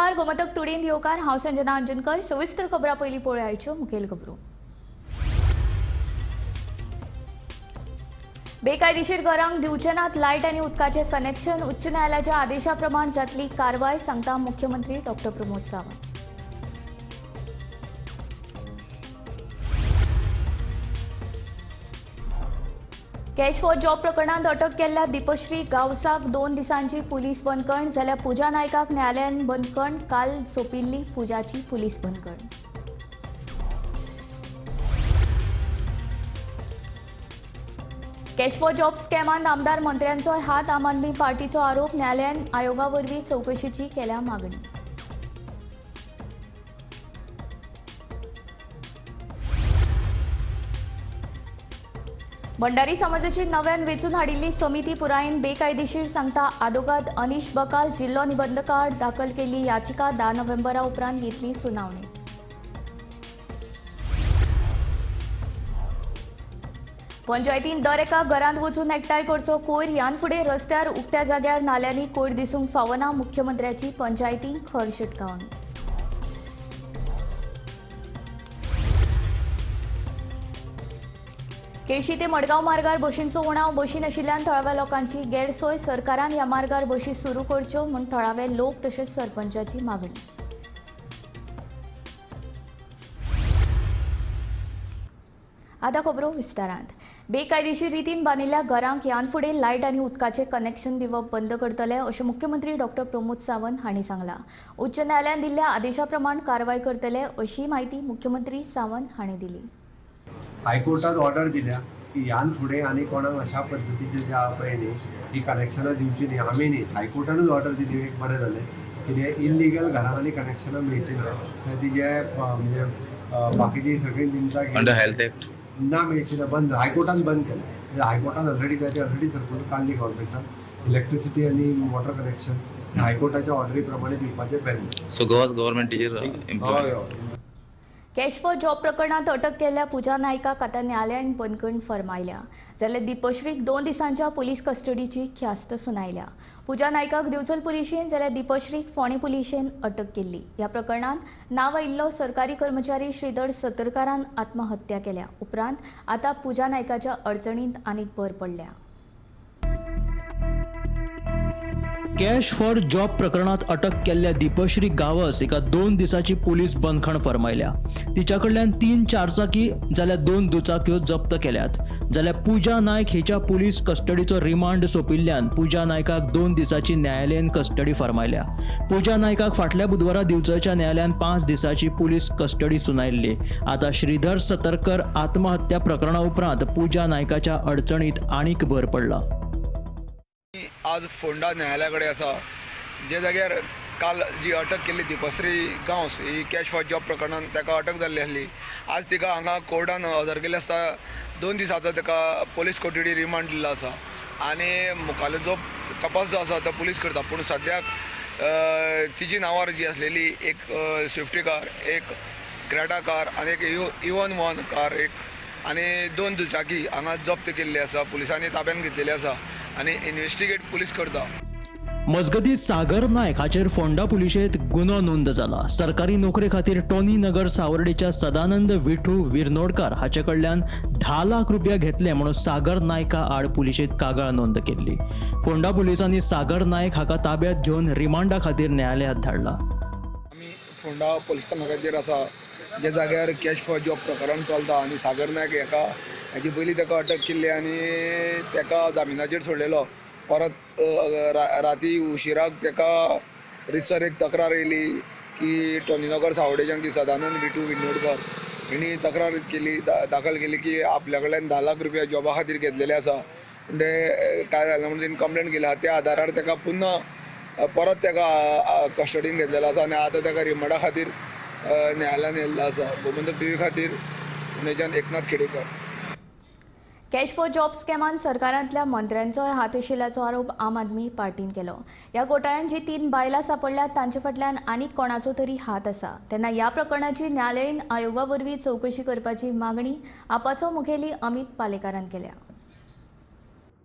नमस्कार, गोमंतक टुडेंत येवकार. हांव संजना अंजनकर. सविस्तर खबरां पयलीं पळोवया मुखेल खबरो. बेकायदेशीर घरांक दिवचे नात लायट आनी उदकाचें कनेक्शन. उच्च न्यायालयाच्या आदेशा प्रमाण जातली कारवाय, सांगता मुख्यमंत्री doctor Pramod Sawant. Cash for job प्रकरणांत अटक केल्ल्या दीपश्री गांवसाक 2 दिसांची पुलीस बंदखण, जाल्यार पूजा नायकाक न्यायालयान बंदखण. काल सोंपिल्ली पूजाची पुलीस बंदखण. कॅश फॉर जॉब स्कॅमांत आमदार मंत्र्यांचो हात, आम आदमी पार्टीचो आरोप. न्यायालयान आयोगा वरवीं चवकशीची केल्या मागणी. भंडारी समाजाची नव्यान वेंचून हाडिल्ली समिती पुरायेन बेकायदेशीर, सांगता आदोगाद अनिश बकाल. जिल्लो निबंधका आड दाखल केल्ली याचिका 10 नोव्हेंबरा उपरांत घेतली सुनावणी. पंचायतीन दर एका घरांत वचून एकठांय करचो कोयर. ह्यान फुडें रस्त्यार, उक्त्या जाग्यार, नाल्यांनी कोयर दिसूंक फावना. मुख्यमंत्र्याची पंचायतींक खर शिटकावणी. केळशी ते मडगांव मार्गार बशींचो उणाव. बशी नाशिल्ल्यान थळाव्या लोकांची गैरसोय. सरकारान ह्या मार्गार बशी सुरू करच्यो म्हूण थळावे लोक तशेंच सरपंचाची मागणी. आतां खबरो विस्तारांत. बेकायदेशीर रितीन बांदिल्ल्या घरांक ह्यान फुडें लायट आनी उदकाचें कनेक्शन दिवप बंद करतले, अशें मुख्यमंत्री डॉक्टर प्रमोद सावंत हांणी सांगलां. उच्च न्यायालयान दिल्ल्या आदेशा प्रमाण कारवाय करतले, अशी म्हायती मुख्यमंत्री सावंत हांणी दिली. हायकोर्टान ऑर्डर दिल्या की ह्यान फुडें आनी कोणाक अशा पद्दतीचे जे आहा पळय न्ही ही कनेक्शनां दिवची न्ही. आमी न्ही, हायकोर्टानूच ऑर्डर दिली. एक बरें जालें की इलिगल घरां आनी कनेक्शनां मेळची ना. ती जे म्हणजे बाकीची सगळीं दिमता हेल्थ एक्ट ना मेळची ना, बंद हायकोर्टान बंद केलें. हायकोर्टान ऑलरेडी ताची ऑलरेडी सर्कुलर काडली गव्हर्मेंटान. इलेक्ट्रिसिटी आनी वॉटर कनेक्शन हायकोर्टाच्या ऑर्डरी प्रमाणे दिवपाचें बॅन. सो गोवा गव्हर्मेंट हय हय. कॅश फॉर जॉब प्रकरणांत अटक केल्ल्या पूजा नायकाक आतां न्यायालयान बंदखण फर्मायल्या, जाल्यार दीपश्रीक 2 दिसांच्या पुलीस कस्टडीची ख्यास्त सुनायल्या. पूजा नायकाक दिवचल पुलिशेन जाल्यार दीपश्रीक फोंडें पुलिशेन अटक केल्ली. ह्या प्रकरणांत नांव आयिल्लो सरकारी कर्मचारी श्रीधर सतरकारान आत्महत्या केल्या. उपरांत आतां पूजा नायकाच्या अडचणींत आनीक भर पडल्या. कॅश फॉर जॉब प्रकरणात अटक केल्ल्या दीपश्री गांवस हिका 2 दिसांची पुलीस बंदखण फर्मायल्या. तिच्या कडल्यान 3 चारचाकी जाल्यार 2 दुचाक्यो जप्त केल्यात. जाल्यार पूजा नायक हिच्या पुलीस कस्टडीचो रिमांड सोंपिल्ल्यान पूजा नायकाक 2 दिसांची न्यायालयीन कस्टडी फर्मायल्या. पूजा नायकाक फाटल्या बुधवारा दिवचलच्या न्यायालयान 5 दिसांची पुलीस कस्टडी सुनायिल्ली. आतां श्रीधर सतरकर आत्महत्या प्रकरणा उपरांत पूजा नायकाच्या अडचणीत आनीक भर पडला. आज फोंडा न्यायालया कडेन आसा, जे जाग्यार काल जी अटक केल्ली दीपश्री गांवस ही कॅश फॉर जॉब प्रकरणान ताका अटक जाल्ली आसली. आज तिका हांगा कोर्टान हजर केल्ली आसता. 2 दिसाचो ताका पोलीस कोठडी रिमांड दिल्लो आसा आनी मुखाल्लो जो तपास जो आसा तो पुलीस करता. पूण सद्याक तिजी नांवार जी आसलेली एक स्विफ्टी कार, एक क्रेटा कार आनी एक इवन वन कार एक आनी 2 दुचाकी हांगा जप्त केल्ली आसा, पुलिसांनी ताब्यान घेतलेली आसा आनी इन्वेस्टिगेट पुलीस करता. मजगती सागर नायक हाचेर फोंडा पुलिशेंत गुन्हो नोंद जाला. सरकारी नोकरे खातीर टोनी नगर सावर्डेच्या सदानंद विठू विरनोडकार हाचे कडल्यान 10 लाख रुपया घेतले म्हणून सागर नायका आड पुलिशेंत कागाळ नोंद केल्ली. फोंडा पुलिसांनी सागर नायक हाका ताब्यात घेवन रिमांडा खातीर न्यायालयात धाडला. आमी फोंडा पुलीस स्थानकाचेर आसा, ज्या जाग्यार कॅश फॉर जॉब प्रकरण चलता आनी सागर नायक हेका हेजी पयलीं ताका अटक केल्ली आनी ताका जामिनाचेर सोडलेलो. परत राती उशिराक ताका रितसर एक तक्रार येयली की टोनीनगर सावडेच्यान की सदानंद विठू विनोडकर हिणी तक्रार केली, दाखल केली की आपल्या कडल्यान 10 लाख रुपया जॉबा खातीर घेतलेले आसा. पूण ते काय जालें म्हणून तेणी कंप्लेन केली आहा. त्या आदारार ताका पुन्हा परत ताका कस्टडीन घेतलेलो आसा आनी आतां ताका रिमांडा खातीर न्यायालयान येयल्लो आसा. गोमंतक टीव्ही खातीर पुणेच्यान Eknath Khedekar. Cash for job स्कॅमान सरकारांतल्या मंत्र्यांचोय हात आशिल्ल्याचो आरोप आम आदमी पार्टीन केलो. ह्या घोटाळ्यांत जी 3 बायलां सापडल्यात तांचे फाटल्यान आनीक कोणाचो तरी हात आसा. तेन्ना ह्या प्रकरणाची न्यायालयीन आयोगा वरवीं चवकशी करपाची मागणी आपाचो मुखेली अमित पालेकारान केल्या.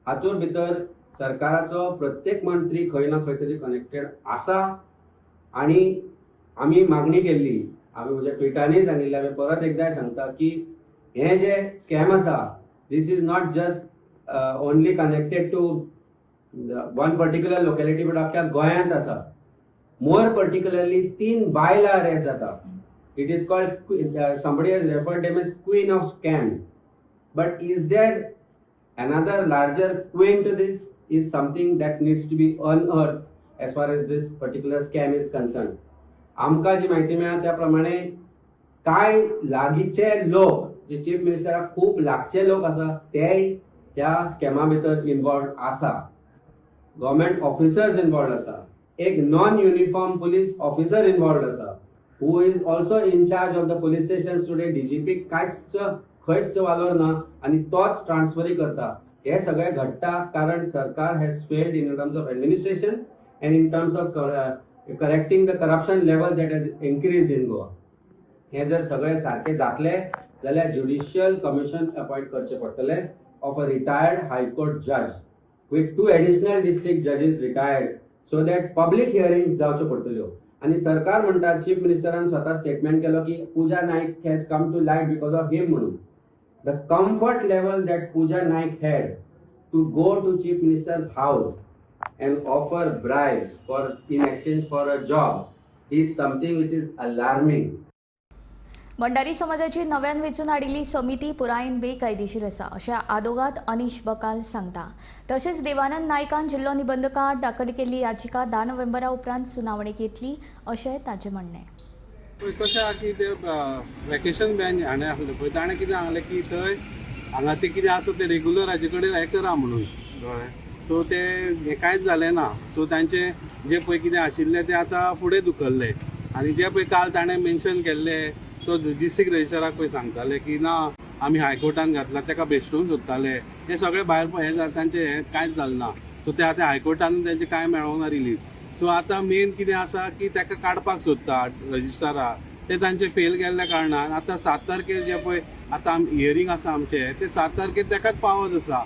हातूंत भितर सरकाराचो प्रत्येक मंत्री खंय ना खंय तरी कनेक्टेड आसा आणि आमी मागणी केल्ली, आमी म्हज्या ट्विटांनी सांगिल्लें, आमी परत एकदां सांगता की हे जे स्कॅम आसा, this is not just only connected to one particular locality, but अख्ख्या गोंयांत आसा. मोर पर्टिक्युलरली 3 बायलां अरेस्ट जाता. It is called, somebody has referred them as queen of scams, but is there another larger queen to this is something that needs to be unearthed as far as this particular scam is concerned. आमकां जी म्हायती मेळ्ळा त्या प्रमाणे कांय लागींचे लोक जे chief मिनिस्टराक खूब लागचे लोक आसा तेय ह्या स्कॅमा भितर इनवॉल्व आसा. गव्हर्मेंट ऑफिसर्स इनवॉल्व आसा, एक non uniform police officer involve आसा who is also in charge of the police station today. DGP कांयच खंयच वालोर ना आनी तोच ट्रान्सफरी करता. हे सगळें घडटा कारण सरकार has failed in terms of administration and in terms of correcting the corruption level that has increase in Goa. हे जर सगळें सारकें जातलें जाल्यार ज्युडिशियल कमिशन अपॉयंट करचें पडटलें of a retired high court जज with 2 additional district जजीस retired, so that public hearing जावच्यो पडटल्यो. आनी सरकार म्हणटा, चीफ मिनिस्टरान स्वता स्टेटमेंट केलो की Puja Naik has come to light because of him म्हणून. The comfort level that Puja Naik had to go to chief minister's house and offer bribes for in exchange for a job is something which is alarming. Bhandari समाजाची नव्यान वेंचून हाडिल्ली समिती पुरायेन बेकायदेशीर आसा अशें आदोगाद अनीश बकाल सांगता. तशेंच देवानंद नायकान जिल्लो निबंधका आड दाखल केल्ली याचिका 10 नोव्हेंबरा उपरांत सुनावणेक येतली अशें ताचें म्हणणें. कशें आहा की ते वेकेशन बॅन हाणें आसलें पळय, ताणें कितें सांगलें की थंय हांगा तें कितें आसा तें रेगुलर हाजे कडेन हें करा म्हणून, कळ्ळें. सो तें हें कांयच जालें ना. सो तांचें जें पळय कितें आशिल्लें तें आतां फुडें धुकल्लें. आनी जें पळय काल ताणें मेन्शन केल्लें, तो डिस्ट्रिक्ट रजिस्ट्राराक पळय सांगताले की ना आमी हायकोर्टान घातला, ताका भेश्टोवंक सोदताले. हें सगळें भायर हें तांचें हें कांयच जालें ना. सो ते आतां हायकोर्टान तांचें कांय मेळोंक ना रिलीफ. सो आतां मेन कितें आसा की ताका काडपाक सोदता रजिस्ट्राराक, ते तांचे फेल गेल्ल्या कारणान आतां 7 तारखेर जे पळय आतां हियरींग आसा आमचें, ते 7 तारखेर ताकाच पावत आसा.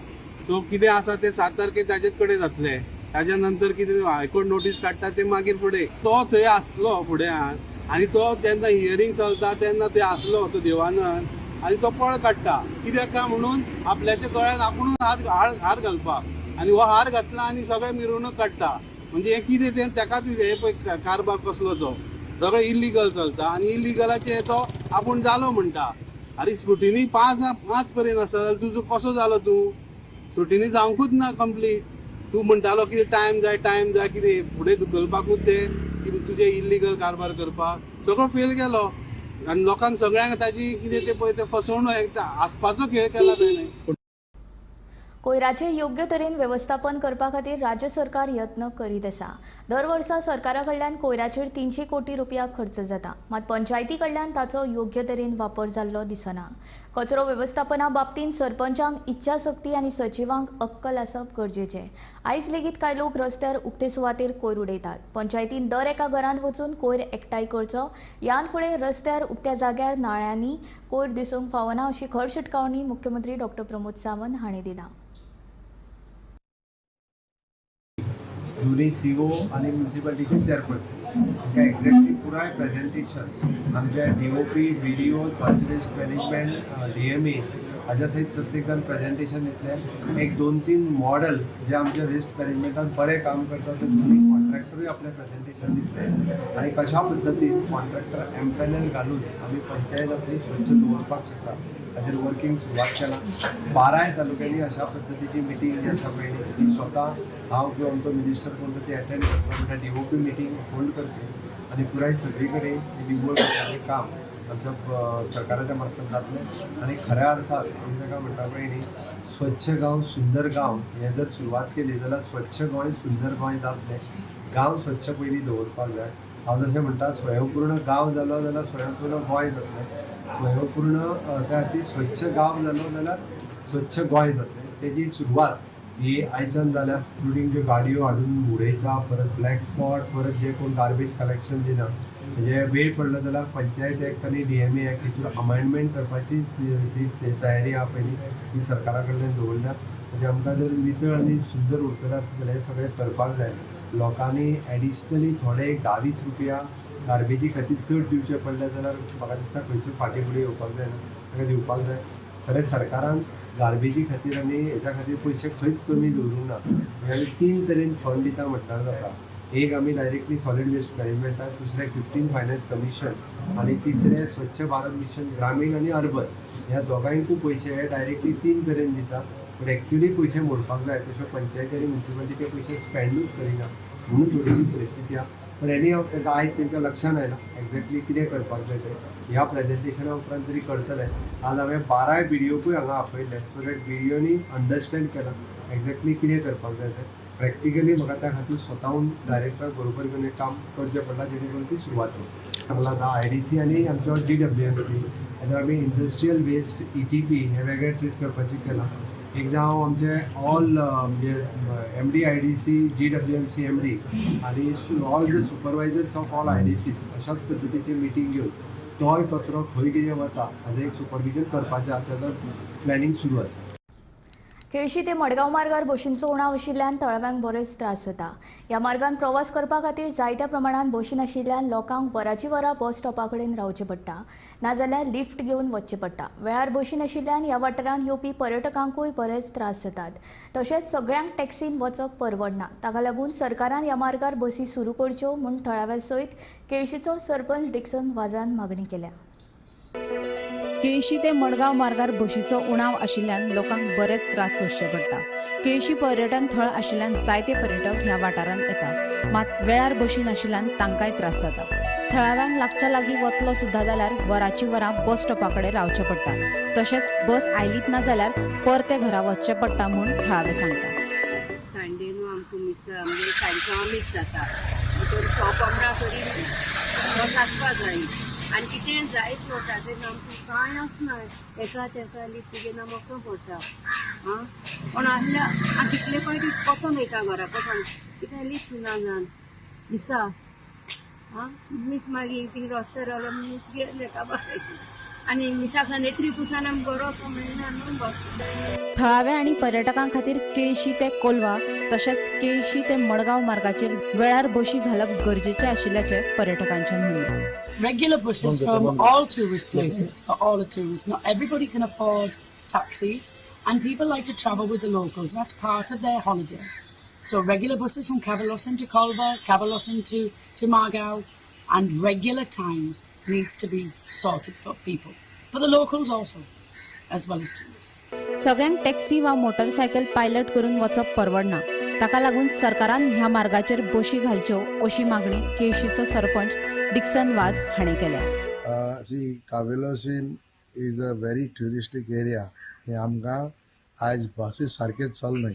सो कितें आसा ते 7 तारखेर ताजेच कडेन जातलें. ताज्या नंतर कितें हायकोर्ट नोटीस काडटा ते मागीर फुडें. तो थंय आसलो फुड्यान आनी तो जेन्ना हियरींग चलता तेन्ना थंय आसलो तो देवानंद, आनी तो पळ काडटा कित्याक काय म्हणून आपल्याच्या गळ्यान आपुणूच हार घालपाक, आनी हो हार घातला आनी सगळें मिरवणूक काडटा. म्हणजे हें कितें तें ताकाच हे पळय कारभार कसलो तो सगळें इलिगल चलता आनी इलिगलाचें तो आपूण जालो म्हणटा. आरे स्क्रुटिनी 5 पर्यंत आसा जाल्यार तुजो कसो जालो तूं? स्क्रुटिनी जावंकूच ना कंप्लीट. तूं म्हणटालो कितें टायम जाय टायम जाय, कितें फुडें धुकलपाकूच तें तुजें इलिगल कारभार करपाक सगळो फेल गेलो. आनी लोकांक सगळ्यांक ताजी कितें तें पळय तें फसवणूक आसपाचो खेळ केला ताणें. कोयराचें योग्य तरेन वेवस्थापन करपा खातीर राज्य सरकार यत्न करीत आसा. दर वर्सा सरकारा कडल्यान कोयराचेर 300 कोटी रुपया खर्च जाता, मात पंचायती कडल्यान ताचो योग्य तरेन वापर जाल्लो दिसना. कचरो वेवस्थापना बाबतींत सरपंचांक इच्छाशक्ती आनी सचिवांक अक्कल आसप गरजेचें. आयज लेगीत कांय लोक रस्त्यार उक्ते सुवातेर कोयर उडयतात. पंचायतीन दर एका घरांत वचून कोयर एकठांय करचो. ह्यान फुडें रस्त्यार उक्त्या जाग्यार नाळ्यांनी कोयर दिसूंक फावना अशी खर शिटकावणी मुख्यमंत्री डॉ प्रमोद सावंत हांणी दिला. दोन्ही सीओ आणि म्युनिसिपालिटीचे चेअरपर्सन हांकां एक्झॅक्टली पुराय प्रेझेंटेशन आमच्या DOP, BDO, solid waste management, DMA हाज्या सयत प्रत्येक जाण प्रेझेंटेशन दितले. एक 2-3 मॉडल जे आमच्या वेस्ट मॅनेजमेंटान बरें काम करता ते दोन्ही कॉन्ट्रॅक्टरूय आपलें प्रेझेंटेशन दितले आनी कशा पद्दतीन कॉन्ट्रॅक्टर एम्पॅनल घालून आमी पंचायत आपली स्वच्छ दवरपाक शकता हाजेर वर्किंग सुरवात केलां. 12 तालुक्यांनी अशा पद्दतीची मिटींग जी आसा पळय ती स्वता हांव किंवा आमचो मिनिस्टर कोण ती अटेंड करतलो, म्हणल्यार डीओपी मिटींग होल्ड करतली आनी पुराय सगळी कडेन निवळ करपाचें काम आमच्या सरकाराच्या मार्फत जातलें. आनी खऱ्या अर्थान आमी ताका म्हणटा पळय न्ही, स्वच्छ गांव सुंदर गांव हें जर सुरवात केली जाल्यार स्वच्छ गोंय सुंदर गोंय जातलें. गांव स्वच्छ पयलीं दवरपाक जाय. हांव जशें म्हणटा स्वयंपूर्ण गांव जालो जाल्यार स्वयंपूर्ण गोंय जातलें, स्वयंपूर्ण त्या खातीर स्वच्छ गांव जालो जाल्यार स्वच्छ गोंय जातलें. तेजी सुरवात ही आयच्यान जाल्या. इन्क्लुडींग ज्यो गाडयो हाडून उडयता, परत ब्लॅक स्पॉट, परत जे कोण गार्बेज कलेक्शन दिना, म्हणजे वेळ पडलो जाल्यार पंचायत एक्ट आनी डीएमए एक्ट हितून अमेंडमेंट करपाची ती तयारी आहा पयलीं ती सरकारा कडल्यान दवरल्या. म्हणजे आमकां जर नितळ आनी सुंदर उरतलें आसत जाल्यार हें सगळें करपाक जाय. लोकांनी एडिशनली थोडे एक 10-20 रुपया गार्बेजी खातीर चड दिवचें पडलें जाल्यार म्हाका दिसता खंयसून फाटीं फुडें येवपाक जायना, ताका दिवपाक जाय. खरें सरकारान गार्बेजी खातीर आनी हेच्या खातीर पयशे खंयच कमी दवरूंक ना. म्हणजे आमी 3 तरेन फंड दिता म्हटल्यार जाता. एक आमी डायरेक्टली सॉलिड वेस्ट मॅनेजमेंटाक, दुसरें 15 फायनान्स कमिशन आनी तिसरें स्वच्छ भारत मिशन ग्रामीण आनी अर्बन, ह्या दोगांयकूय पयशे हे डायरेक्टली 3 तरेन दिता. पूण एक्चुली पयशे मोडपाक जाय तश्यो पंचायती आनी म्युनिसिपालिटी ते पयशे स्पेंडूच करिना म्हणून थोडीशी परिस्थिती आसा. पण एनी हाव तांकां आयज तेंच्या लक्षान आयलां एक्झॅक्टली कितें करपाक जाय तें. ह्या प्रेजेंटेशना उपरांत तरी करतले. आज हांवें 12 बीडीओकूय हांगा आपयल्ले सो that बीडीओनी अंडरस्टँड केलां एक्झॅक्टली कितें करपाक जाय तें. प्रॅक्टिकली म्हाका त्या खातीर स्वताहून डायरेक्टराक बरोबर घेवन एक काम करचें पडलां जेणे करून ती सुरवात जाता. सांगलां आतां IDC आनी आमचो GWMC हाजेर आमी इंडस्ट्रियल वेस्ट ETP हें वेगळें ट्रीट करपाचें केलां. एकदां हांव आमचे ऑल म्हणजे MD IDC GWMC MD आनी all the supervisors of all IDCs अशाच पद्दतीची मिटींग घेवन तोय कचरो खंय कितें वता हाजें एक सुपरविजन करपाचें आसा, ताजो प्लॅनिंग सुरू आसा. केळशी ते मडगांव मार्गार बशींचो उणाव आशिल्ल्यान थळाव्यांक बरेच त्रास जाता. ह्या मार्गान प्रवास करपा खातीर जायत्या प्रमाणांत बशी नाशिल्ल्यान लोकांक वराची वरां बस स्टॉपा कडेन रावचें पडटा, नाजाल्यार लिफ्ट घेवन वचचें पडटा. वेळार बशी नाशिल्ल्यान ह्या वाठारांत येवपी पर्यटकांकूय बरेच त्रास जातात. तशेंच सगळ्यांक टॅक्सीन वचप परवडना. ताका लागून सरकारान ह्या मार्गार बसी सुरू करच्यो म्हूण थळाव्या सयत केळशीचो सरपंच डिक्सन वाजान मागणी केल्या. केळशी ते मडगांव मार्गार बशीचो उणाव आशिल्ल्यान लोकांक बरेच त्रास सोंसचे पडटा. केळशी पर्यटन थळ आशिल्ल्यान जायते पर्यटक ह्या वाठारांत येता, मात वेळार बशी नाशिल्ल्यान तांकांय त्रास जाता. थळाव्यांक लागच्या लागीं वतलो सुद्दां जाल्यार वराची वरां बस स्टॉपा कडेन रावचें पडटा. तशेंच बस आयलीच ना जाल्यार परते घरा वचचें पडटा म्हूण थळावे सांगता. संडे न्हू आमकां मिस म्हणजे साडे मिस जाता, 1:15 तरी बस आसपा जाय आनी कितें जायत वता तेन्ना आमकां कांय आसना, एका तेका लिफ्ट घेवन आमी वचों पडटा. आं पूण आहल्या आनी तितले फावटी कसो मेळटा घरा कसो कितें लिफ्ट ना जावन दिसा आं मीस मागीर थिंग रस्त्यार रावलो मीस गेले काबार आनी मिसा नेत्री पुसान आमकां बरो मेळना न्हू बस. थळावे आनी पर्यटकां खातीर केळशी ते कोलवा तशेंच केळशी ते मडगांव मार्गाचेर वेळार बशी घालप गरजेचें आशिल्ल्याचें पर्यटकांचें म्हणणें. Regular buses from all tourist places for all the tourists. Not everybody can afford taxis and people like to travel with the locals. That's part of their holiday. So regular buses from Cavelossim to Colva, Cavelossim to Margao, and regular times needs to be sorted for people, for the locals also, as well as tourists. सगळ्यांक taxi वा motorcycle pilot करून वचप परवडना. ताका लागून सरकारान ह्या मार्गाचेर बशी घालच्यो अशी मागणी केळशीचो सरपंच डिक्सन वाज हाणें केल्या. See, Cavelossim is a very touristic area आनी आमकां आयज बसी सारकेच चलनाय.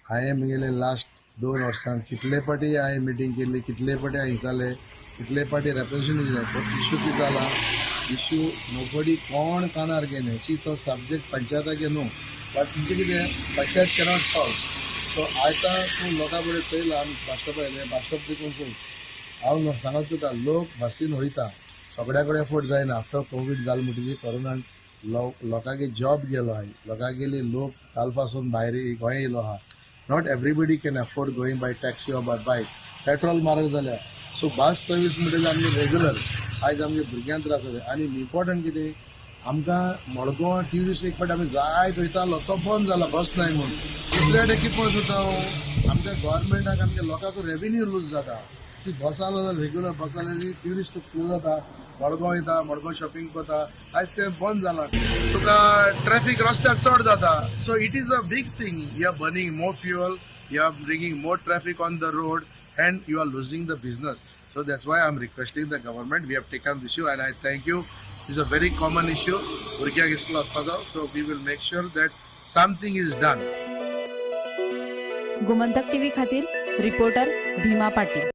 हांवें म्हगेले लास्ट 2 वर्सांत कितले फावटी हांवें मिटींग केल्ली, कितले फावटी हांवें विचारलें, कितले फावटी रेप्रेजेंटेशन दिलें, पूण इश्यू कितें जाला, इश्यू नोबडी कोण कानार घेना. सी, तो सब्जेक्ट पंचायतागे न्हू, बट म्हणजे कितें पंचायत कॅनॉट सॉल्व. सो आतां तूं लोकां कडेन चोयला, आमी बस स्टॉप आयले, बस स्टॉप देखून चोय, हांव सांगत तुका लोक बसीन वयता, सगळ्या कडेन एफोर्ड जायना. आफ्टर कोवीड जालें म्हणटकीर कोरोनान लोकांगे जॉब गेलो आहा, लोकांगेले लोक कालपासून भायर गोंय येयलो आहा. Not everybody can afford going by taxi or by bike. Petrol म्हारग जाल्या. सो बस सर्वीस म्हणटकीर आमगे रेगुलर आयज आमगे भुरग्यांक त्रास जाता. आनी इम्पॉर्टंट कितें, आमकां मडगांव ट्युरिस्ट एक फावट आमी जायत वयतालो, तो बंद जाला बस नाय म्हूण. दुसऱ्या कडेन कितें म्हणून सोदता हांव, आमच्या गव्हर्मेंटाक आमच्या लोकांक रेवेन्यू लूज जाता. सी, बस आलो जाल्यार रेगुलर बस आसल्यार ट्युरिस्ट फ्लो जाता, मडगांव येता, मडगांव शॉपिंग करता. आयज तें बंद जालां, तुका ट्रॅफिक रस्त्यार चड जाता. So it is a big thing. You are burning more fuel, you are bringing more traffic on the road and you are losing the business. So that's why I'm requesting the government. We have taken the issue and I thank you. It's a very common issue. भुरग्यांक school वचपाचो, so we will make sure that something is done. Gomantak TV खातीर reporter भीमा पाटील.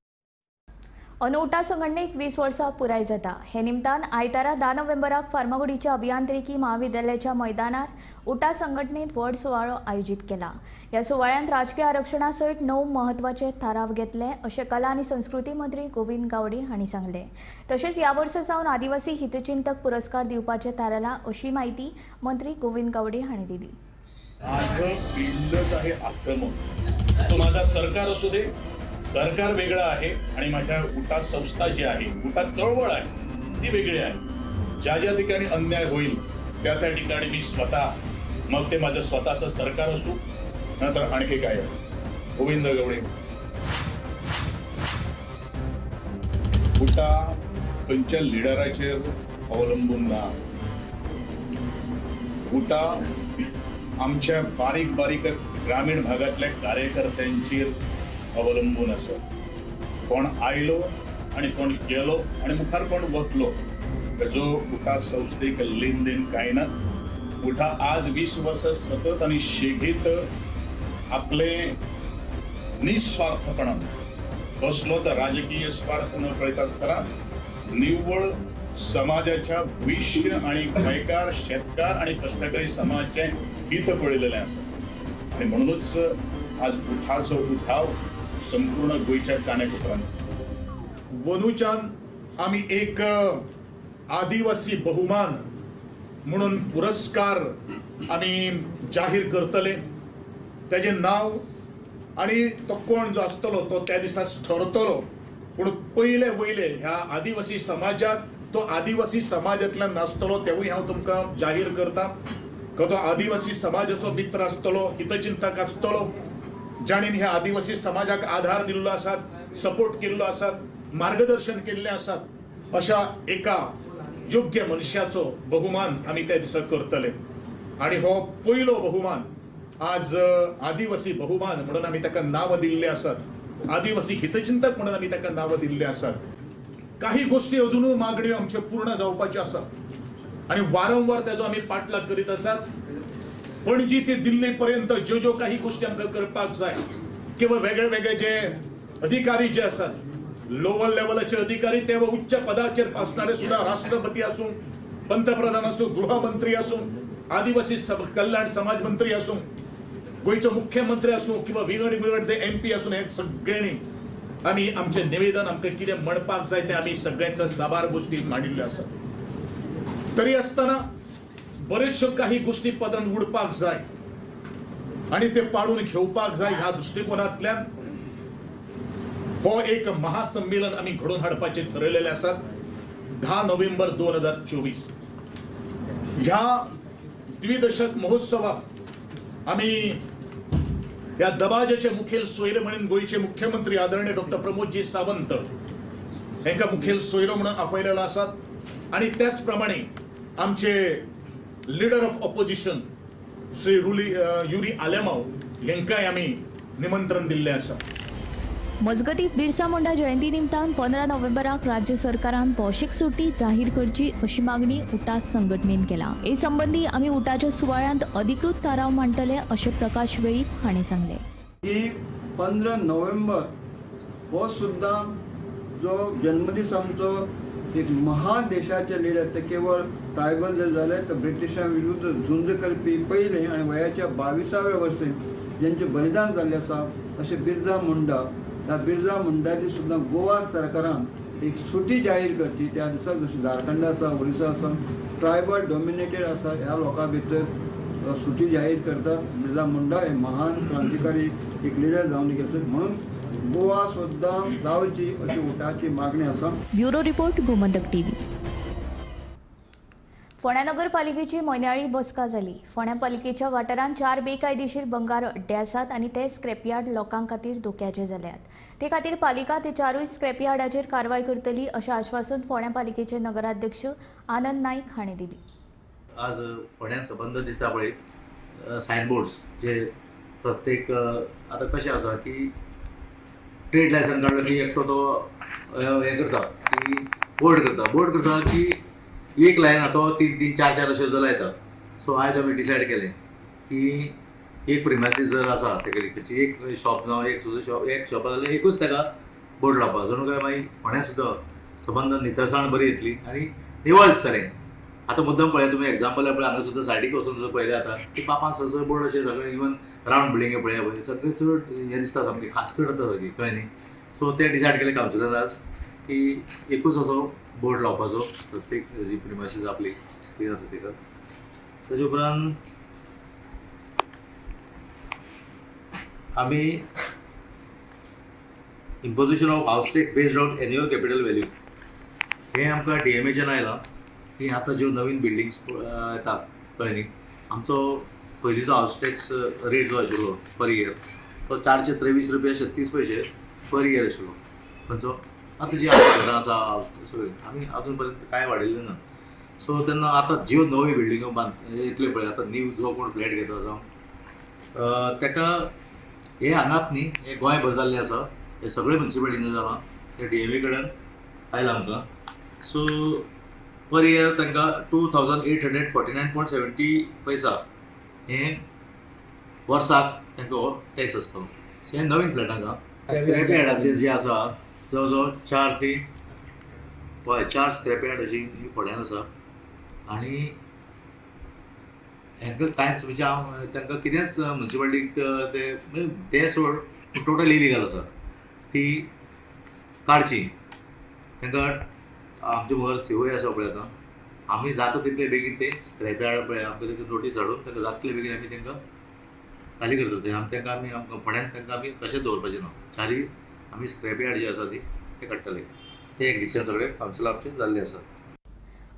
अनोटा संघटनेक 20 वर्सां पुराय जाता. हे निमतान आयतारा 10 नोव्हेंबराक फार्मागुडीच्या अभियांत्रिकी महाविद्यालयाच्या मैदानार उटा संघटनेत व्हड सुवाळो आयोजीत केला. ह्या सुवाळ्यांत राजकीय आरक्षणा सयत 9 म्हत्वाचे थाराव घेतले अशें कला आनी संस्कृती मंत्री गोविंद गावडे हांणी सांगलें. तशेंच ह्या वर्सा सावन आदिवासी हितचिंतक पुरस्कार दिवपाचें थारायलां अशी म्हायती मंत्री गोविंद गावडे हांणी दिली. माझं पिंडच आहे आक्रमक, तो माझा सरकार असू दे, सरकार वेगळं आहे आणि माझ्या उटा संस्था जी आहे, उटा चळवळ आहे ती वेगळी आहे. ज्या ज्या ठिकाणी अन्याय होईल त्या त्या ठिकाणी मी स्वतः, मग ते माझं स्वतःचं सरकार असू नंतर आणखी काय. गोविंद गवळे. उटा खंयच्या लिडराचेर अवलंबून ना. उटा आमच्या बारीक बारीक ग्रामीण भागातल्या कार्यकर्त्यांचेर अवलंबून आसा. कोण आयलो आनी कोण गेलो आनी मुखार कोण वतलो तेजो उटा संस्थेक लेन then कांय ना. उटा आज 20 वर्सां सतत आनी शेगीत आपले निस्वार्थपणान कसलो तर राजकीय स्वार्थ न पळयता आसतना निव्वळ समाजाच्या भविश्य आणि गोंयकार शेतकार आणि कश्टकरी समाजाचें हित पळयलेलें आसा. आनी म्हणूनच आज उठाचो उठाव संपूर्ण गोंयच्या कानाकोपऱ्यांत. वनूच्यान आमी एक आदिवासी बहुमान म्हणून पुरस्कार आमी जाहीर करतले. तेजें नांव आनी तो कोण जो आसतलो तो त्या दिसा ठरतलो. पूण पयले वयले ह्या आदिवासी समाजाक तो आदिवासी समाजांतल्यान नासतलो तेवूय हांव तुमकां जाहीर करता. तो आदिवासी समाजाचो मित्र आसतलो, हितचिंतक आसतलो, जाणेन ह्या आदिवासी समाजाक आधार दिल्लो आसात, सपोर्ट केल्लो आसात, मार्गदर्शन केल्लें आसात, अशा एका योग्य मनशाचो बहुमान आमी त्या दिसा करतले. आनी हो पयलो बहुमान आज आदिवासी बहुमान म्हणून आमी ताका नांव दिल्लें आसात, आदिवासी हितचिंतक म्हणून आमी ताका नांव दिल्लें आसात. काही गोष्टी अजुनूय मागण्यो आमच्यो पूर्ण जावपाच्यो आसात आनी वारंवार तेजो आमी पाठलाग करीत आसात. पणजी ते दिल्ली पर्यंत ज्यो ज्यो काही गोष्टी आमकां करपाक जाय किंवा वेगळे वेगळे जे अधिकारी जे आसात, लोअर लेवलाचे अधिकारी ते उच्च पदाचेर आसणारे सुद्धा, राष्ट्रपती आसूं, पंतप्रधान आसूं, गृहमंत्री आसूं, आदिवासी कल्याण समाज मंत्री आसूं, गोंयचो मुख्यमंत्री आसूं किंवा विंगड विंगड ते एमपी आसूं, हे सगळ्यांनी आमी आमचें निवेदन आमकां कितें म्हणपाक जाय तें आमी सगळ्यांच्या साबार गोष्टी मांडिल्ल्यो आसात. तरी आसतना बऱ्योचश्यो काही गोष्टी पदरान उडपाक जाय आनी ते पाडून घेवपाक जाय. ह्या दृश्टिकोनांतल्यान हो एक महासंमेलन आमी घडोवन हाडपाचें ठरयलेलें आसात. 10 नोव्हेंबर 2024 ह्या द्विदशक महोत्सवाक आमी ह्या दबाज्याचे मुखेल सोयरे म्हणून गोंयचे मुख्यमंत्री आदरणीय डॉक्टर प्रमोदजी सावंत हांकां मुखेल सोयरो म्हणून आपयलेलो आसात. आनी त्याच प्रमाणे आमचे leader of opposition Shri Yuri Alemao हांकांय आमी निमंत्रण दिल्लें आसा. मजगतीं बिरसा मुंडा जयंती निमतान 15 नोव्हेंबराक राज्य सरकारान भौशीक सुटी जाहीर करची अशी मागणी उटा संघटनेन केला. हे संबंदी आमी उटाच्या सुवाळ्यांत अधिकृत थाराव मांडटले अशें प्रकाश वेळीप हांणी सांगलें. की 15 नोव्हेंबर हो सुद्दां जो जन्मदीस आमचो एक महादेशाचे लिडर, ते केवळ ट्रायबल जर जाले तर ब्रिटिशां विरुद्ध झुंज करपी पयले आनी वयाच्या 22व्या वर्से जेंचें बलिदान जाल्लें आसा अशें बिरसा मुंडा, ह्या बिरसा मुंडाची सुद्दां गोवा सरकारान एक सुटी जाहीर करची त्या दिसा. जशी झारखंड आसा, ओरिसा आसा, ट्रायबल डॉमिनेटेड आसा, ह्या लोकां भितर सुटी जाहीर करतात. बिरसा मुंडा हे महान क्रांतिकारी एक लिडर जावन गेले म्हणून गोवा सुद्दां जावची अशी उटाची मागणी आसा. Bureau report, Gomantak TV. फोंड्या नगरपालिकेची म्हयन्याळी बसका जाली. फोंड्या पालिकेच्या वाठारांत 4 बेकायदेशीर बंगार अड्डे आसात आनी ते स्क्रॅपयार्ड लोकां खातीर धोक्याचे जाल्यात. ते खातीर पालिका ते 4 स्क्रॅपयार्डाचेर कारवाय करतली अशें आश्वासन फोंड्या पालिकेचे नगराध्यक्ष आनंद नाईक हांणी दिली. आज फोंड्यान सबंद दिसता पळय सायनबोर्ड्स जे प्रत्येक आतां कशें आसा की ट्रेड लायसन काडलो की एकटो तो हें करता की बोर्ड करता, बोर्ड करता की एक लायन तो 3 3 4 4 अशें लायता. सो आयज आमी डिसायड केलें की एक प्रिमायसीस जर आसा तेका खंयची एक शॉप जावं एक सुद्दां शॉप, एक शॉप जाल्यार एकूच ताका बोर्ड लावपाक, जणू काय मागीर फोंड्या सुद्दां सबंद नितळसाण बरी येतली आनी निवळ दिसतलें. आतां मुद्दम पळय तुमी एग्जाम्पल पळय हांगा सुद्दां सायडीक वचून सुद्दां पळयलें आतां की 5 6 बोर्ड अशे सगळे इवन रावंड बिल्डिंगे पळया पळय सगळे चड हें दिसता सामकें खासकट जाता सगळी, कळ्ळें न्ही. सो तें डिसायड केलें कावन्सिलान आज की एकूच असो बोर्ड लावपाचो प्रत्येक जी प्रिमायसीस आपली कितें आसा तिका. ताजे उपरांत आमी Imposition of house tax based on annual capital value हें आमकां डीएमएच्यान आयलां की आतां ज्यो नवीन बिल्डिंग्स येतात कळ्ळें न्ही, आमचो पयलींचो हावस टॅक्स रेट जो आशिल्लो पर इयर तो 423 रुपया 36 पयशे पर इयर आशिल्लो. खंयचो आतां जी आमची घरां आसा हावस सगळीं आमी अजून पर्यंत कांय वाडयलें ना. सो तेन्ना आतां ज्यो नव्यो बिल्डिंग्यो बांद येतल्यो पळय, आतां न्यू जो कोण फ्लॅट घेता जावं ताका हे हांगात न्ही, हे गोंयभर जाल्लें आसा, हे सगळे म्युनिसिपालिटींनी जालां, ते डीएमए कडल्यान आयलां आमकां. सो पर इयर तांकां 2849.70 पैसा हे वर्साक तांकां हो टॅक्स आसतलो. सो हे नवीन फ्लॅटांक स्क्रॅप यार्डाचेर जे आसा जवळ जवळ 4 ते 4 स्क्रॅप यार्ड अशी फोंड्यान आसा आनी हांकां कांयच म्हणजे हांव तांकां कितेंच म्युनिसिपालिटीक ते म्हणजे ते सोड टोटल इलिगल आसा ती काडची. तांकां आमचे मुखार सीओय आसा पळय, आतां आमी जाता तितले बेगीन ते स्क्रॅप यार्ड पळय आमकां तांकां नोटीस हाडून तांकां जाता तितले बेगीन आमी तांकां खाली करता. ते आमी तांकां आमी आमकां फोंड्यान तांकां आमी कशेंच दवरपाचें ना, चारी आमी स्क्रॅप यार्ड जे आसा ती ते काडटले. ते एक डिसिजन सगळे कावन्सिला आमचें जाल्लें आसा.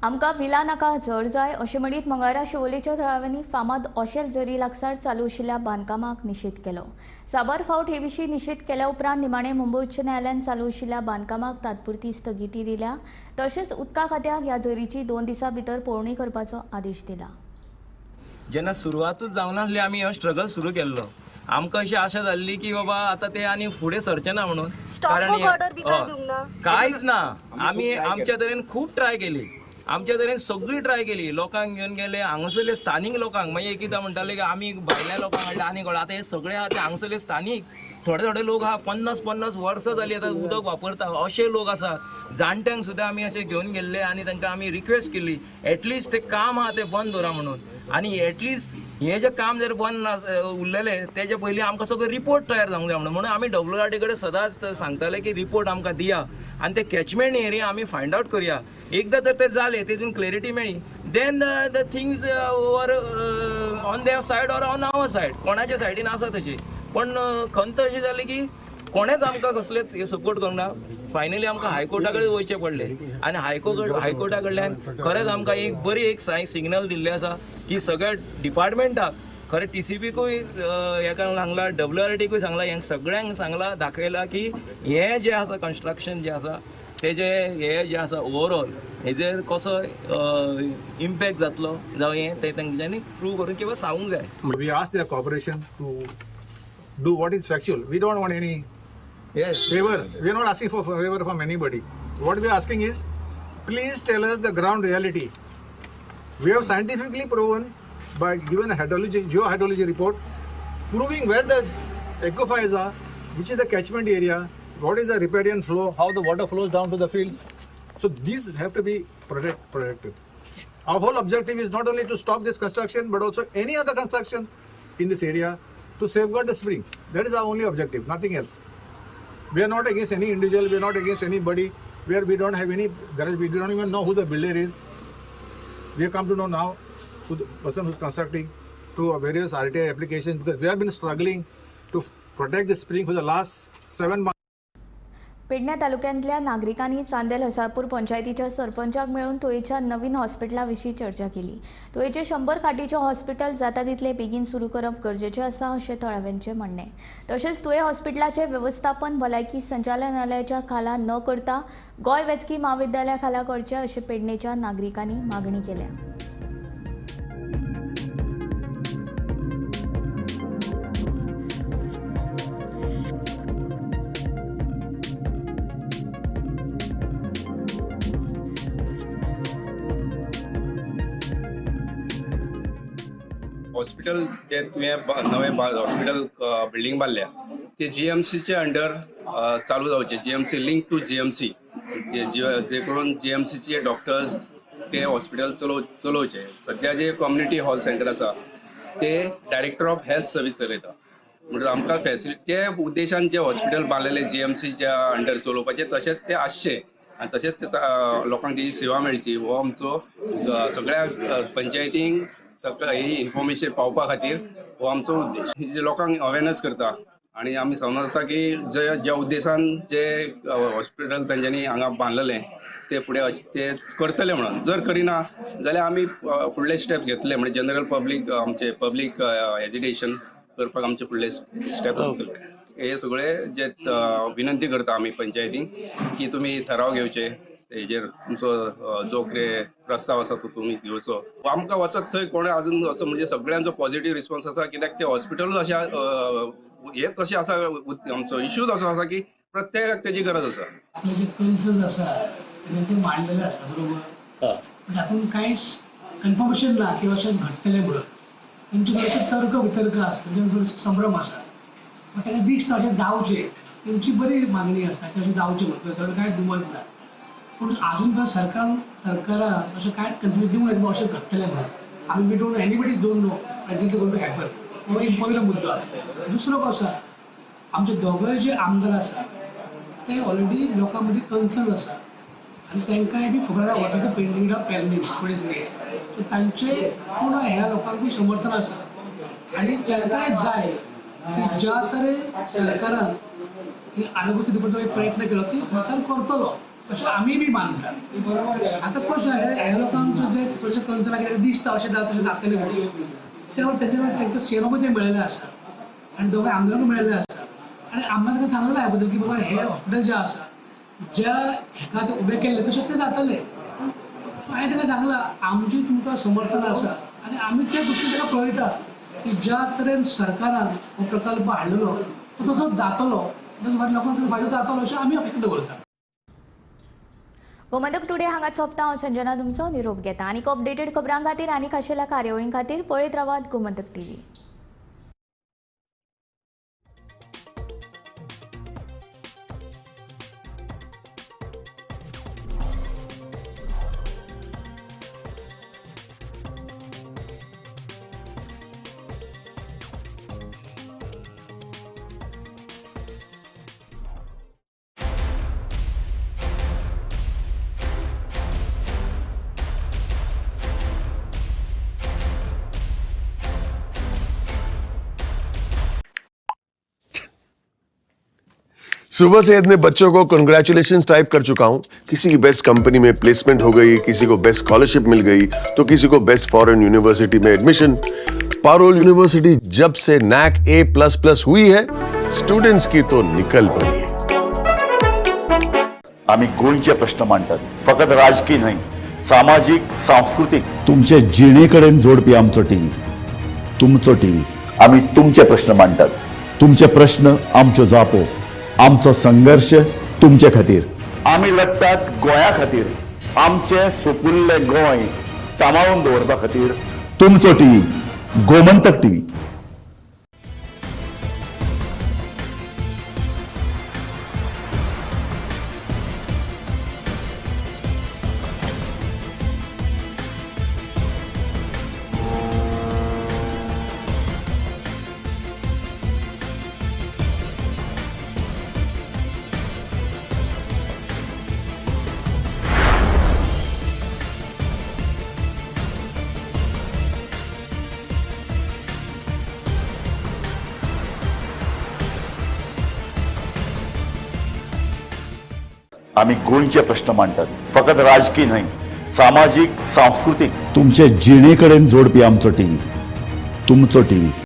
आमकां विला नाका झर जाय अशें म्हणीत मंगळारा शिवोलेच्या थळाव्यांनी फामाद ओशेल झरी लागसार चालू आशिल्ल्या बांदकामाक निशेध केलो. साबार फावट हे विशीं निशेध केल्या उपरांत निमाणे मुंबय उच्च न्यायालयान चालू आशिल्ल्या बांदकामाक तात्पुरती स्थगिती दिल्या. तशेंच उदका खात्याक ह्या झरीची 2 दिसां भितर पळोवणी करपाचो आदेश दिला. जेन्ना सुरवातूच जावनासली आमी हो स्ट्रगल सुरू केल्लो, आमकां अशी आशा जाल्ली की बाबा आतां ते आनी फुडें सरचे ना म्हणून, कारण कांयच ना. आमी आमच्या तरेन खूब ट्राय केली, आमच्या तरेन सगळी ट्राय केली, लोकांक घेवन गेले हांगासरले स्थानीक लोकांक. मागीर एक एकदां म्हणटाले की आमी भायल्या लोकांक हाडले आनी कोण, आतां हे सगळे आहा ते हांगासरले स्थानीक थोडे थोडे लोक आहा 50-50 वर्सां जाली आतां उदक वापरता अशे लोक आसा. जाणट्यांक सुद्दां आमी अशे घेवन गेल्ले आनी तांकां आमी रिक्वेस्ट केली एटलिस्ट तें काम आहा तें बंद दवरा म्हणून. आनी एटलिस्ट हें जें काम जर बंद उरलेलें तेजे पयलीं आमकां सगळो रिपोर्ट तयार जावंक जाय म्हणून. म्हणून आमी WRD कडेन सदांच सांगताले की रिपोर्ट आमकां दिया आनी ते कॅचमेंट एरिया आमी फायंड आवट करया. एकदां तर तें जालें तेतून क्लॅरिटी मेळ्ळी then the things were on their side or on our side, कोणाच्या सायडीन आसा तशी. पण खंत अशी जाली की कोणेच आमकां कसलेच सपोर्ट करूंक ना. फायनली आमकां हायकोर्टा कडेन वयचें पडलें आनी हायकोर्टा कडल्यान खरेंच आमकां एक बरी एक सिग्नल दिल्लें आसा की सगळ्या डिपार्टमेंटाक खरें TCPकूय हेका सांगलां, WRDकूय सांगलां, हेंक सगळ्यांक सांगलां, दाखयलां की हें जें आसा कन्स्ट्रक्शन जें आसा तेजें हें जें आसा ओवरऑल हेजेर कसो इम्पॅक्ट जातलो जावं हें तें तेंच्यांनी प्रूव करून किंवा सांगूंक जाय. We ask their cooperation to do what is factual. We don't want any favor. We are not asking for favor from anybody. What we are asking is, please tell us the ground reality. We have scientifically proven by given a hydrology, geohydrology report, proving where the aquifers are, which is the catchment area, what is the riparian flow, how the water flows down to the fields. So these have to be protected. Our whole objective is not only to stop this construction, but also any other construction in this area to safeguard the spring. That is our only objective, nothing else. We are not against any individual, we are not against anybody, we don't have any garage, we don't even know who the builder is. We have come to know now who the person who is constructing through various RTI applications, because we have been struggling to protect the spring for the last 7 months. Pedne तालुक्यांतल्या नागरिकांनी चांदेल हसापूर पंचायतीच्या सरपंचाक मेळून तुयेच्या नवीन हॉस्पिटला विशीं चर्चा केली. तुयेचे 100 खाटीचें hospital जाता तितले बेगीन सुरू करप गरजेचें आसा अशें थळाव्यांचें म्हणणें. तशेंच तुये हॉस्पिटलाचें वेवस्थापन भलायकी संचालनालयाच्या खाला न करता गोंय वैजकी म्हाविद्यालया खाला करचें अशें पेडणेच्या नागरिकांनी मागणी केल्या. हॉस्पिटल जे तुवें नवें हॉस्पिटल बिल्डींग बांदल्या ते GMCचे अंडर चालू जावचे. GMC link to GMC, जे करून GMCचे डॉक्टर्स ते हॉस्पिटल चलोवचे. सद्या जे कम्युनिटी हॉल सेंटर आसा ते डायरेक्टर ऑफ हेल्थ सर्वीस चलयता. म्हणून आमकां फॅसिलिटी ते उद्देशान जे हॉस्पिटल बांदलेले GMCच्या अंडर चलोवपाचें तशेंच ते आसचें आनी तशेंच ते लोकांक तेजी सेवा मेळची हो आमचो सगळ्या पंचायतींक ताका ही इन्फॉर्मेशन पावपा खातीर हो आमचो उद्देश. लोकांक अवेरनस करता आनी आमी समजता की जे ज्या उद्देशान जे हॉस्पिटल तेंच्यांनी हांगा बांदलेलें ते फुडें ते करतले म्हणून. जर करिना जाल्यार आमी फुडले स्टेप घेतले, म्हणजे जनरल पब्लीक आमचे पब्लीक एजिटेशन करपाक आमचे फुडले स्टेप आसतले. हे सगळे जे विनंती करता आमी पंचायतींक की तुमी ठराव घेवचे हेजेर, तुमचो जो कितें प्रस्ताव आसा तो तुमी घेवचो. आमकां वचत थंय कोणें अजून असो म्हणजे सगळ्यांचो पॉझिटिव्ह रिस्पॉन्स आसा, कित्याक ते हॉस्पिटलूच अशें हे तशें आसा, आमचो इश्यूच असो आसा की प्रत्येकाक तेजी गरज आसा. आपले जे कन्सर्न्स आसा ते मांडलेले आसा बरोबर, पण तातूंत कांयच कन्फर्मेशन ना की अशेंच घडटलें म्हणून. तेंचे थोडेशे तर्क वितर्क आसा, तेंचे थोडेशे संभ्रम आसा, पण ताका दिसता अशें जावचें, तेंची बरी मागणी आसा की अशें जावचें म्हणून, तातूंत कांय दुमत ना. पूण आजून पर्यंत सरकारान अशें कांयच कन्फर्मेशन दिवंक ना की अशें घडटलें म्हणून. आमी we don't, anybody don't know exactly going to happen. हो एक पयलो मुद्दो आसा. दुसरो कसो आसा, आमचे दोगय जे आमदार आसा ते ऑलरेडी लोकां मदीं कन्सर्न आसा आनी तांकांय बी खबर आसा what are the pending of pending what is need. So तांचे पूण ह्या लोकांकूय समर्थन आसा आनी तांकांय जाय की ज्या तरेन सरकारान ही आरोग्य दिवपाचो एक प्रयत्न केलो ती सरकार करतलो अशें आमी बी मानता. आतां कशें ह्या लोकांचो जे थोडेशें कन्सर्न कितें दिसता अशें जाता तशें जातलें म्हणून त्यावर तांकां सीएमाकूय तें मेळिल्लें आसा आनी दोगांय आमदारांकूय मेळिल्लें आसा आनी आमदारान तांकां सांगलें ह्या बद्दल की बाबा हें हॉस्पिटल जें आसा ज्या हेका तें उबें केल्लें तशें तें जातलें. सो हांवें ताका सांगलां आमचें तुमकां समर्थन आसा आनी आमी त्या गोश्टी ताका पळयता की ज्या तरेन सरकारान हो प्रकल्प हाडलेलो तो तसोच जातलो, तसो लोकांक ताचो फायदो जातलो अशें आमी अपेक्षा दवरता. गोमंतक टुडे हांगा सोंपता. हांव संजना तुमचो निरोप घेता. आनीक अपडेटेड खबरां खातीर आनी खाशेल्या कार्यावळीं खातीर पळयत रावात गोमंतक टीव्ही. सुबह से इतने बच्चों को कंग्रेचुलेशंस टाइप कर चुका हूं। किसी की बेस्ट कंपनी में प्लेसमेंट हो गई, किसी को बेस्ट स्कॉलरशिप मिल गई, तो किसी को बेस्ट फॉरेन यूनिवर्सिटी में एडमिशन। पारोल यूनिवर्सिटी जब से नैक A++ हुई है, स्टूडेंट्स की तो निकल पड़ी है। आम्ही गोंयचे प्रश्न मांडतात, फकत राजकीय न्हय, सामाजीक, सांस्कृतीक। तुमचे जिणेकडेन जोडपी आमचो टीव्ही, तुमचो टीव्ही। आम्ही तुमचे प्रश्न मांडतात, तुमचे प्रश्न आमच्यो जापो, आमचो संघर्ष तुमचे खातीर। आमी लढतात गोंया खातीर, आमचे सुपुल्ले गोंय सांबाळून दवरपा खातीर। तुमचो टीव्ही, गोमंतक टीव्ही। आमी गोंयचे प्रश्न मांडतात, फकत राजकीय न्हय, सामाजीक, सांस्कृतीक। तुमचे जिणेकडेन जोडपी आमचो टीव्ही, तुमचो टीव्ही।